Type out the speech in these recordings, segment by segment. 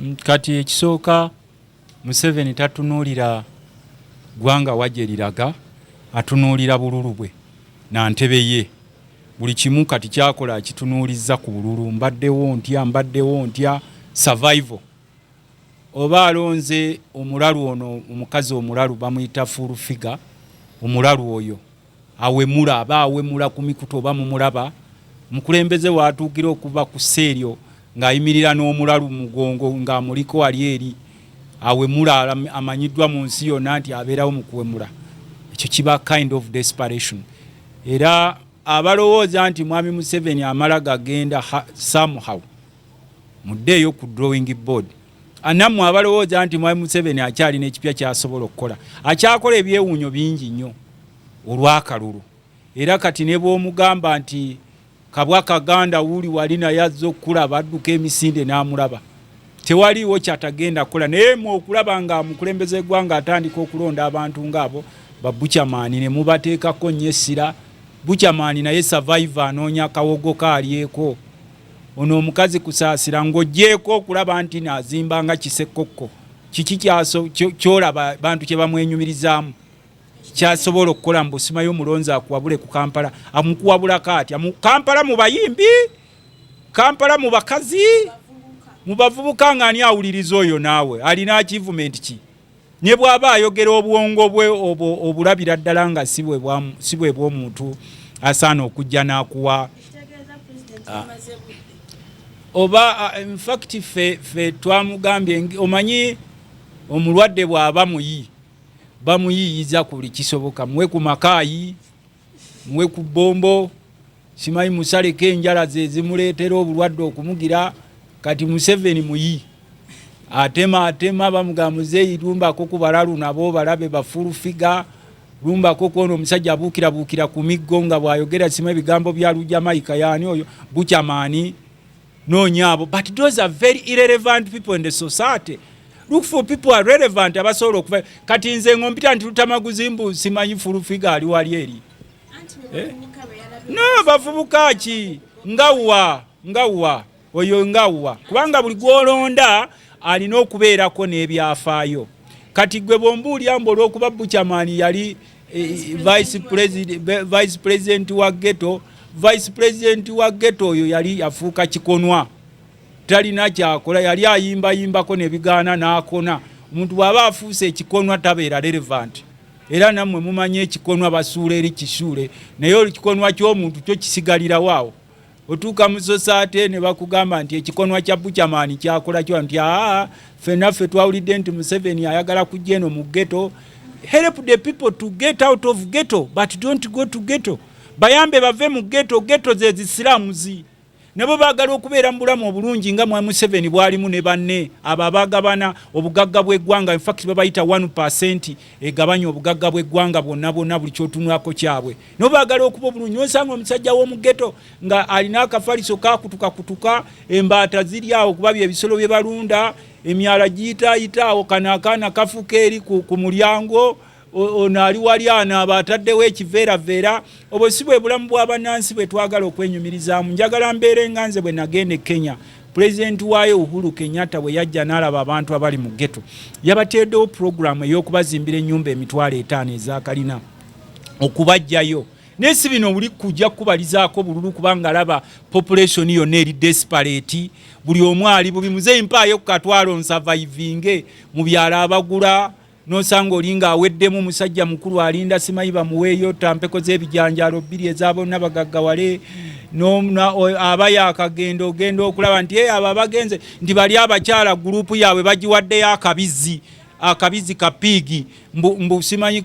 Kati ekisooka, Museveni tatunuulira ggwanga wa gye liraga, atunuulira bululu bwe na ntebe ye. Buli kimu kati kyakola akitunuulizza ku bululu. Mbaddewo ntya, mbaddewo ntya, survival. Oba alonze omulalu ono, omukazi omulalu bamuyita Full Figure, omulalu oyo awemula, aba awemula ku mikutu oba mumulaba. Omukulembeze waatuukira okuva ku sseeryo ng'ayimirira n'omulalu mugongo ng'amuliko wali eri awemula, amanyiddwa mu nsi yonna nti abeerawo mu kuwemula, ekyo kiba kind of desperation. Era abalowooza nti Mwami Museveni amala gagenda somehow, muddeeyo ku drawing board. Nammwe abalowooza nti Mwami Museveni akyalina ekipya kyasobola okukola, akyakola ebyewuunyo bingi nnyo olw'akalulu. Era kati ne bw'omugamba nti kabwa kaganda wuli wali naye azze okukulaba, adduka emisinde n'amulaba. Tewaliiwo kyatagenda kukola. Naye mwe okulaba nga mukulembeze eggwanga atandika okulonda abantu ngaabo babukyamaani ne mubateekako nnyo essira. Bukyamaani naye survivor, anoonya kawogo kaalyeko. Ono omukazi Kusaasira, ng'oggyeeko okulaba nti naazimba nga kisekkokko, kiki kyolaba bantu kye bamwenyumirizaamu kyasobola okukola? Mbu simayo omulonzi akuwabule ku Kampala. Amukuwabulako atya mu Kampala, mu bayimbi, Kampala mu bakazi, mu bavubuka? Nga ani awuliriza oyo? Naawe alina achievement ki? Ne bw'aba ayogera, obwongo bwe obwo obulabira ddala nga si bwe bw'omuntu asaana okujja n'akuwa. Oba infact fe twamugambye, omanyi omulwadde bw'aba muyi, bamuyiiyiza ku buli kisoboka. Muwe ku makaayi, muwe ku bombo, simanyi musaleko enjala ze zimuleetera obulwadde okumugira. Kati Museveni muyi, atema atema. Bamugamba, "Muzeeyi, lumbako ku balalu nabo balabe ba Full Figure, lumbako kwono omusajja abuukirabuukira ku miggo nga bw'ayogera simu ebigambo bya Lujamaika. Yaani oyo bukyamaani, noonya abo." But those are very irrelevant people in the society. Look for people are relevant, abasobola okuva. Kati nze ngompita nti Lutamaguzi, mbu simanyi Full Figure ali wali eri, eh? No, bavubuka ki? Ngawa ngawa oyo ngawa, kubanga buli gwolonda alina okubeerako n'ebyafaayo. Kati gwe bwombuulya mbu olw'okuba Bukyamaani yali vice president wa ghetto, vice president wa ghetto oyo yali yafuuka kikonwa, talina kyakola, yali ayimbayimbako nebigaana n'akona. Omuntu bw'aba afuuse ekikonwa tabeera relevant. Era nammwe mumanyi ekikonwa basuula eri kisuule, naye ekikonwa ky'omuntu kyo kisigalirawo awo. Otuuka mu society ne bakugamba nti ekikonwa kya Bukyamaani kyakola kyo, nti aa, ffenna ffe twawulidde nti Museveni ayagala kujja eno mu ghetto. Help the people to get out of ghetto, but don't go to ghetto. Bayambe bave mu ghetto. Ghetto ze zisiramuzi, nabo baagala okubeera mu bulamu obulungi nga mwa Museveni bwalimu ne banne abo abagabana obugagga bw'eggwanga. Infact babayita 1% egabanya obugagga bw'eggwanga bwonna bwonna, buli kyotunulako kyabwe. Nabo baagala okuba obulungi. Nosanga omusajja w'omu ghetto nga alina akafaliso kakutukakutuka, embaata ziri awo kuba byebisolo bye balunda, emyala giyitaayita awo, kano akaana kafuka eri ku mulyango, ono ali wali anaaba ataddewo ekiveeraveera. Obwo si bwe bulamu bw'abannansi bwe twagala okwenyumirizaamu. Njagala mbeere nga nze bwe nagenda e Kenya. Pulezidenti waayo Uhuru Kenyatta bwe yajja n'alaba abantu abali mu ghetto, yabateeddewo puroguramu ey'okubazimbira ennyumba 50,000 ezakalina okubajjayo. Naye si bino buli kujja kukubalizaako bululu, kubanga laba population yonna eri desperate, buli omu ali bubi. "Muzeeyi, mpaayo ku katwalo nsurvivinge." Mu byalo abagula nosanga oli ng'aweddemu, musajja mukulu alinda simanyi bamuweeyo tampeko z'ebijanjaalo bbiri eza bonna bagaggawale. Aba yakagenda, ogenda okulaba nti abo abagenze nti bali abakyala group yaabwe bagiwaddeyo akabizi, akabizi ka pig, mbu simanyi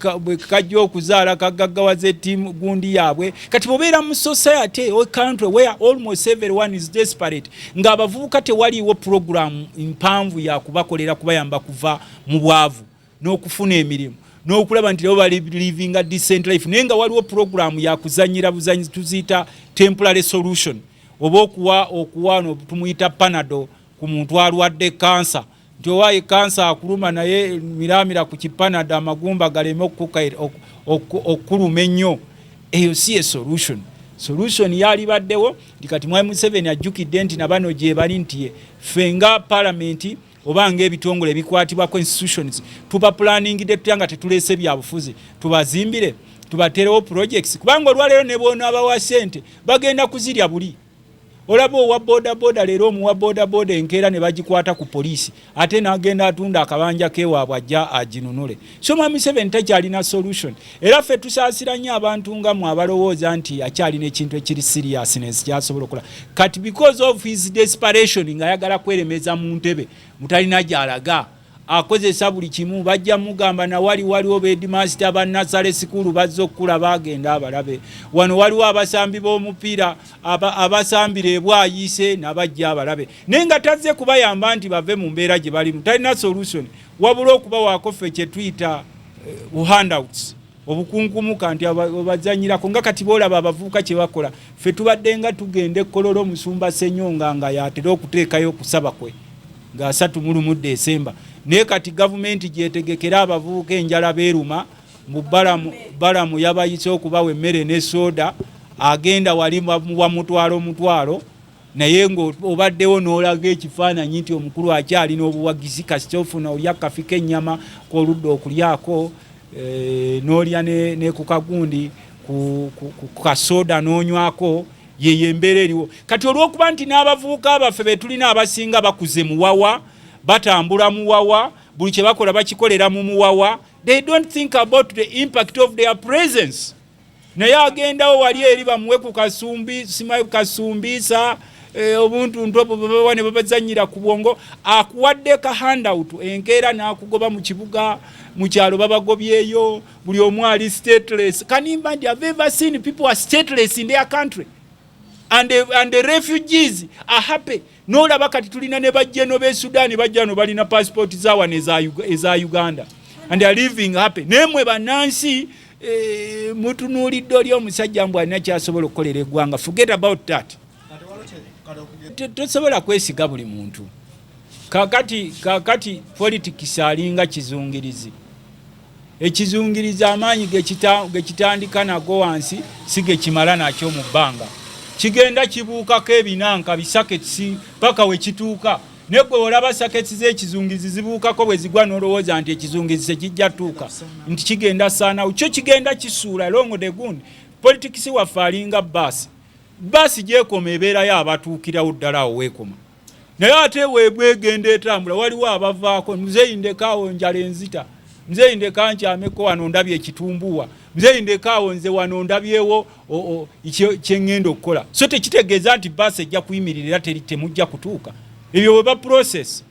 kajja okuzaala kagaggawaza ettiimu gundi yaabwe. Kati bw'obeera mu society or country where almost everyone is desperate, ng'abavubuka tewaliiwo program mpanvu yakubakolera kubayamba kuva mu bwavu n'okufuna emirimu n'okulaba nti nabo bali living a decent life, naye nga waliwo program yakuzanyira buzanyi, tuziyita temporary solution, oba okuwa no tumuyita Panado ku muntu alwadde kansa, nti owaaye kansa akuluma, naye miramira ku kipanado amagumba galeme okuluma ennyo. Eyo si ye solution. Solution yalibaddewo nti kati Mwami Museveni ajjukidde nti nabano gye bali, nti ffe nga palamenti Oba ngaebitongole ebikwatibwako, institutions, tuba planningidde tutya nga tetuleese byabufuzi, tubazimbire, tubaterewo projects? Kubanga olwaleero ne bwonaabawa sente, bagenda kuzirya buli. Olaba owa bodaboda leero, omuwa bodaboda, enkeera ne bagikwata ku poliisi, ate n'agenda atunda akabanja kewaabwe, ajja aginunule. So mwami Museveni takyalina solution. Era ffe tusaasira nnyo abantu nga mwe abalowooza nti akyalina ekintu ekiri seriousness kyasobola okukola kati, because of his desperation, ng'ayagala kweremeza mu ntebe, mutalina gy'alaga, akozesa buli kimu. Bajja mugamba nawali waliwo ba headmaster ba nursery school bazza okukula, bagenda abalabe. Wano waliwo abasambi b'omupiira abasambira ebwayise, nabajja abalabe, naye nga tazze kubayamba nti bave mu mbeera gye balimu. Talina solution wabula okubawaako ffe kyetuyita handouts, obukunkumuka nti obazanyirako. Nga kati boolaba abavubuka kye bakola, ffe tubadde nga tugenda ekkololo, omusumba Senyonga nga yatera okuteekayo okusaba kwe nga 31 Desemba, naye kati gavumenti gyetegekera abavubuka enjala beeruma mu balamu yabayise okubawa emmere ne soda. Agenda wali bamuwa mutwalo mutwalo, naye ngaobaddewo n'olaga ekifaananyi nti omukulu akyalina obuwagizi. Kasita ofuna olya kafi k'ennyama k'oludda okulyako, n'olya ne ku kagundi ku kasoda n'onywako, yeyo embeera eriwo kati. Olw'okuba nti n'abavubuka baffe be tulina abasinga bakuze muwawa, batambula muwawa, buli kye bakola bakikolera mu muwawa, they don't think about the impact of their presence. Naye agendawo wali eri bamuwe ku kasumbi, simayi kasumbisa, obuntu ntu obwo babawa ne babazanyira ku bwongo. Akuwadde ka handout, enkeera n'akugoba mu kibuga, mu kyalo babagobyeyo, buli omu ali stateless. Kanimba nti have ever seen people are stateless in their country and the refugees are happy? Nolaba kati tulina ne bajjeno b'e Sudan, bajja no balina passport zawano eza Uganda and they are living happy. Naye mwe bannansi, mutunuulidde oli omusajja mbu alina kyasobola okukolera eggwanga. Forget about that. Tosobola kwesiga buli muntu. Kakati politics alinga kizungirizi. Ekizungirizi amaanyi gekitandika nago wansi si gekimala nakyo mu bbanga, kigenda kibuukako ebinanka bisaketsi paka we kituuka. Naye gwe olaba saketsi z'ekizungirizi zibuukako, bwe zigwa n'olowooza nti ekizungirizi tekijja tuuka, nti kigenda saanawo. Kyo kigenda kisuula along the gundi. Politics waffe alinga baasi. Baasi gyekoma ebeerayo abatuukirawo ddala awo weekoma, naye ate webwegenda etambula, waliwo abavaako: "Muzeeyi, ndekaawo, njala enzita. Muzeeyi, ndeka nkyameko wano, ndabye ekitumbuwa. Muzeeyi, ndekaawo, nze wano ndabyewo kyeŋŋenda okukola." So tekitegeeza nti baasi ejja kuyimirira era teri temujja kutuuka. Ebyo bweba process.